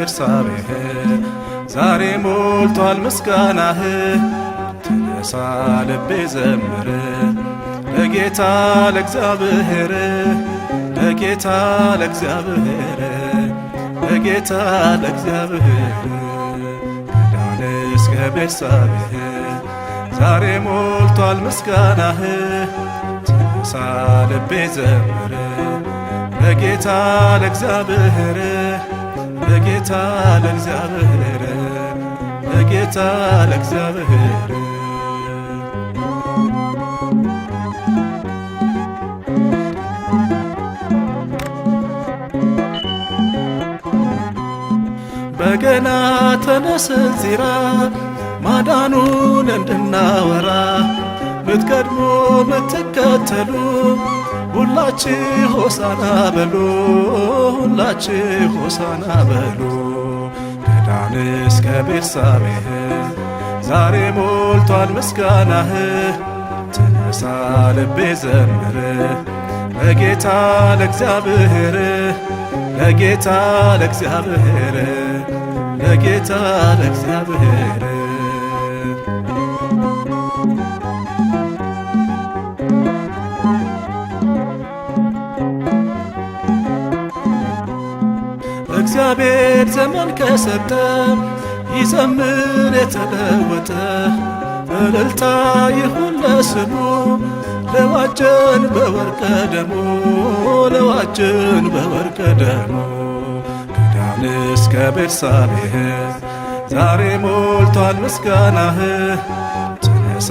ቤርሳቤህ ዛሬ ሞልቷል ምስጋናህ። ተነሳ ልቤ ዘምር ለጌታ ለእግዚአብሔር፣ ለጌታ ለእግዚአብሔር፣ ለጌታ ለእግዚአብሔር። ከዳን እስከ ቤርሳቤህ ዛሬ ሞልቷል ምስጋናህ። ተነሳ ልቤ ዘምር ለጌታ ለእግዚአብሔር፣ ለጌታ ለእግዚአብሔር፣ ለጌታ ለእግዚአብሔር። በገና ተነስ እንዚራ፣ ማዳኑን እንድናወራ። ምትቀድሞ ምትከተሉ ሁላችሁ ሆሳና በሉ፣ ሁላችሁ ሆሳና በሉ። ከዳን እስከ ቤርሳቤህ ዛሬ ሞልቷል ምስጋናህ። ተነሳ ልቤ ዘምር ለጌታ ለእግዚአብሔር፣ ለጌታ ለእግዚአብሔር፣ ለጌታ ለእግዚአብሔር። እግዚአብሔር ዘመን ከሰጠ ይዘምር የተለወጠ። እልልታ ይሁን ለስሙ፣ ለዋጀን በወርቀ ደሙ፣ ለዋጀን በወርቀ ደሙ። ከዳን እስከ ቤርሳቤህ ዛሬ ሞልቷል ምስጋናህ። ተነሳ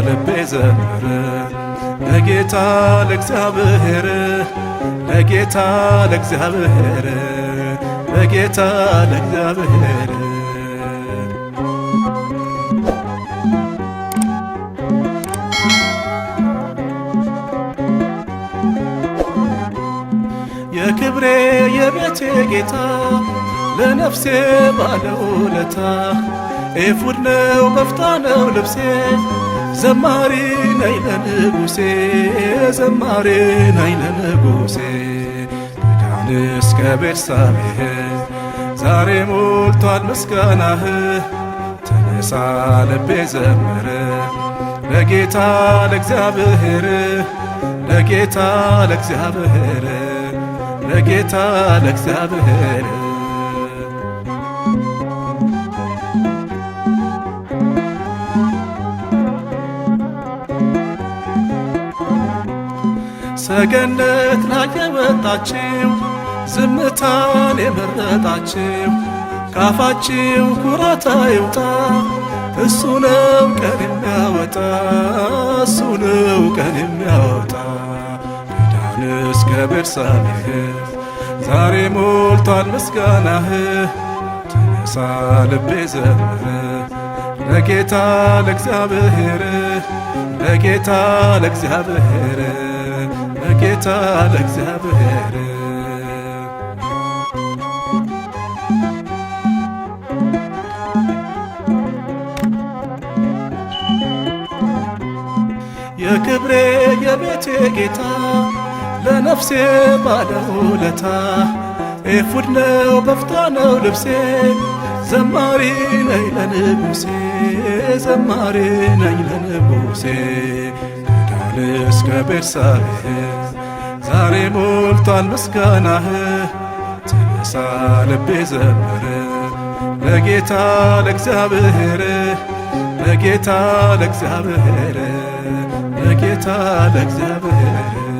ልቤ ዘምር ለጌታ ለእግዚአብሔር፣ ለጌታ ለእግዚአብሔር፣ ለጌታ ለእግዚአብሔር። የክብሬ የቤቴ ጌታ፣ ለነፍሴ ባለውለታ፣ ኤፉድ ነው በፍታ ነው ልብሴ፣ ዘማሪ ነኝ ለንጉሴ፣ ዘማሪ ነኝ ለንጉሴ። ከዳን እስከ ቤርሳቤህ ዛሬ ሞልቷል ምስጋናህ። ተነሳ ልቤ ዘምር ለጌታ ለእግዚአብሔር፣ ለጌታ ለእግዚአብሔር፣ ለጌታ ለእግዚአብሔር። ሰገነት ላይ የወጣችው፣ ዝምታን የመረጣችው፣ ካፋችሁ ኩራት አይውጣ፣ እሱ ነው ቀን የሚያወጣ፣ እሱ ነው ቀን የሚያወጣ። ከዳን እስከ ቤርሳቤህ ዛሬ ሞልቷል ምስጋናህ። ተነሳ ልቤ ዘምር ለጌታ ለእግዚአብሔር፣ ለጌታ ለእግዚአብሔር፣ ለጌታ ለእግዚአብሔር። የክብሬ የቤቴ ጌታ፣ ለነፍሴ ባለውለታ፣ ኤፉድ ነው በፍታ ነው ልብሴ፣ ዘማሪ ነኝ ለንጉሴ፣ ዘማሪ ነኝ ለንጉሴ። ከዳን እስከ ቤርሳቤህ ዛሬ ሞልቷል ምስጋናህ። ተነሳ ልቤ ዘምር ለጌታ ለእግዚአብሔር፣ ለጌታ ለእግዚአብሔር፣ ለጌታ ለእግዚአብሔር።